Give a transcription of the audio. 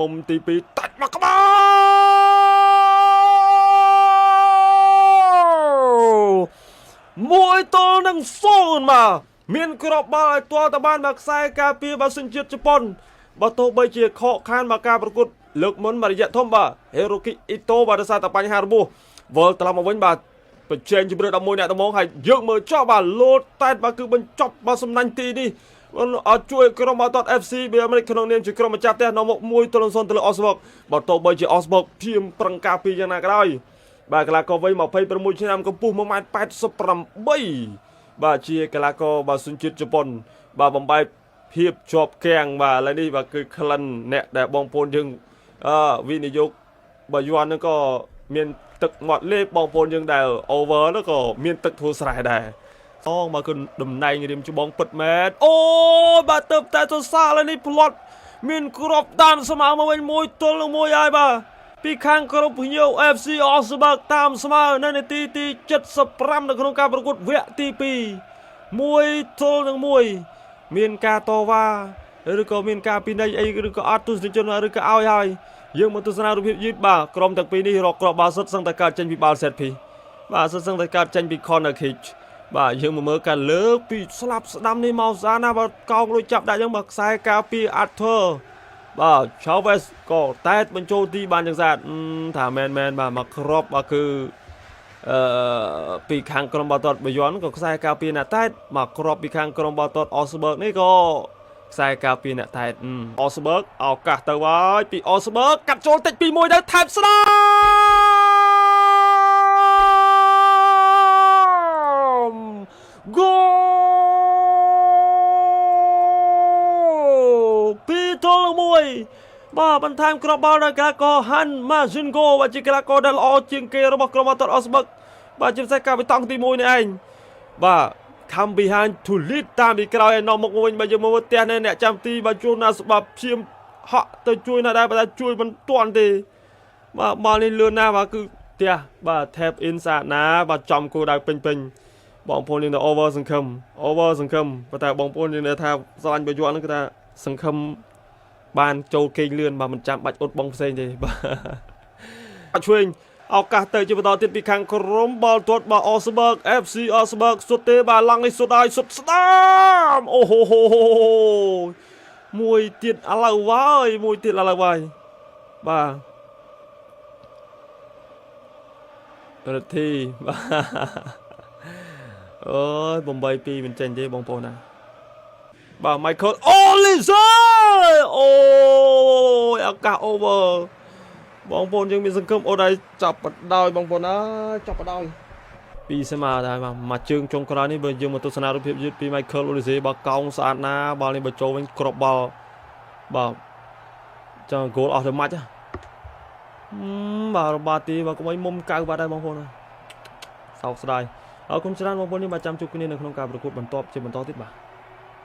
មុំទី2តាច់មកក្បាល1-0បាទមានក្របបាល់ឲ្យទាល់តបានមកខ្សែការពារបាទសញ្ជាតិជប៉ុនបើទោះបីជាខកខានមកការប្រកួតលើកមុនមួយរយៈធំបាទហេរ៉ូគីអ៊ីតូបាទដោយសារតែបញ្ហារបួសវិលត្រឡប់មកវិញបាទបញ្ចេញជម្រើស11អ្នកត្មងហើយយើងមើលចោះបាទលោតតែតបាទគឺបញ្ចប់បាទសំណាញ់ទីនេះអត់ជួយក្រុមបាល់ទាត់ FC ប៊ីអាមេរិកក្នុងនាមជាក្រុមម្ចាស់ផ្ទះនៅមុខ1-0ទៅលើអូស្បកបើទោះបីជាអូស្បកព្យាមប្រឹងការពីយ៉ាងណាក៏ដោយបាទកីឡាករវ័យ26ឆ្នាំកម្ពស់1.88ម៉ែត្របាទជាកីឡាករបាទសញ្ជាតិជប៉ុនបាទបំបែកភាពជាប់គាំងបាទឥឡូវនេះបាទគឺក្លិនអ្នកដែលបងប្អូនយើងអឺវិនិយោគបើយួនហ្នឹងក៏មានទឹកមាត់លេបបងប្អូនយើងដែល over នោះក៏មានទឹកធ្វើស្រែដែរអងមកគឺតំណែងរៀមច្បងពិតមែនអូបាទទៅតែសរសើរឥឡូវនេះផ្លត់មានគ្រាប់តាមស្មើមកវិញ1-1ហើយបាទពីខាងក្រុមភ្ញៀវ FC Augsburg តាមស្មើនៅនាទីទី75នៅក្នុងការប្រកួតវគ្គទី2 1-1មានការតវ៉ាឬក៏មានការពិន័យអីឬក៏អត់ទស្សនិកជនឬក៏ឲ្យហើយយើងមកទស្សនារូបភាពយឺតបាទក្រុមទាំងពីរនេះរកគ្រាប់បាល់សុទ្ធសឹងតែកើតចេញពីបាល់ set piece បាទសុទ្ធសឹងតែកើតចេញពី corner kick បាទយើងមកមើលការលើកពីស្លាប់ស្ដាំនេះមកស្អាតណាស់បាទកោងលុយចាប់ដាក់យើងបាទខ្សែការពី Arthur បាទ Chavez ក៏តែតបញ្ចូលទីបានយ៉ាងស្អាតថាមែនមែនបាទមកគ្រាប់បាទគឺអឺពីខាងក្រុមបាល់ទាត់បាយ័នក៏ខ្សែការពារអ្នកតែតមកគ្រាប់ពីខាងក្រុមបាល់ទាត់អូស្បឺកនេះក៏ខ្សែការពារអ្នកតែតអូស្បឺកឱកាសទៅហើយពីអូស្បឺកកាត់ចូលតិចពី1ទៅថែបស្ដាមហ្គោល2-1បាទបន្ថែមគ្រាប់បាល់ដោយកីឡាករហាន់ម៉ាស៊ីនហ្គោបាទជាកីឡាករដែលល្អជាងគេរបស់ក្រុមបាល់ទាត់អូស្បឺកបាទជាពិសេសការវិតង់ទី1នេះឯងបាទ come behind to lead តាមពីក្រោយឲ្យនាំមុខមកវិញបើយើងមើលផ្ទះនេះអ្នកចាំទីបាទជួនណាស្បាប់ព្យាមហក់ទៅជួយណាដែរបើតែជួយមិនទាន់ទេបាទបាល់នេះលឿនណាស់បាទគឺផ្ទះបាទ tap in ស្អាតណាបាទចំគោលដៅពេញពេញបងប្អូនយើងទៅ over សង្ឃឹម over សង្ឃឹមប៉ុន្តែបងប្អូនយើងនៅថាស្រឡាញ់បើយន់ហ្នឹងគឺថាសង្ឃឹមបានចូលគេងលឿនបាទមិនចាំបាច់អត់បងផ្សេងទេបាទឆ្វេងឱកាសទៅជាបន្តទៀតពីខាងក្រុមបាល់ទាត់បាទអូស្បឺក FC អូស្បឺកសុទ្ធទេបាទឡង់នេះសុទ្ធហើយសុទ្ធស្ដាមអូហូហូមួយទៀតឥឡូវហើយមួយទៀតឥឡូវហើយបាទរិទ្ធីបាទអូយ8 2មិនចេញទេបងប្អូនណាបាទ Michael Olise អូយឱកាស over បងប្អូនយើងមានសង្ឃឹមអូនហើយចាប់បដោយបងប្អូនអើយចាប់បដោយពីស្មាដែរបាទមួយជើងចុងក្រោយនេះបើយើងមកទស្សនារូបភាពយឺតពី Michael Olise បើកោងស្អាតណាបាល់នេះបើចូលវិញគ្រាប់បាល់បាទចង់ goal of the match បាទរបាទីបាទកុំឲ្យមុំកៅបាត់ហើយបងប្អូនសោកស្ដាយអរគុណច្រើនបងប្អូននេះបាទចាំជួបគ្នានៅក្នុងការប្រកួតបន្ទាប់ជាបន្តទៀតបាទ។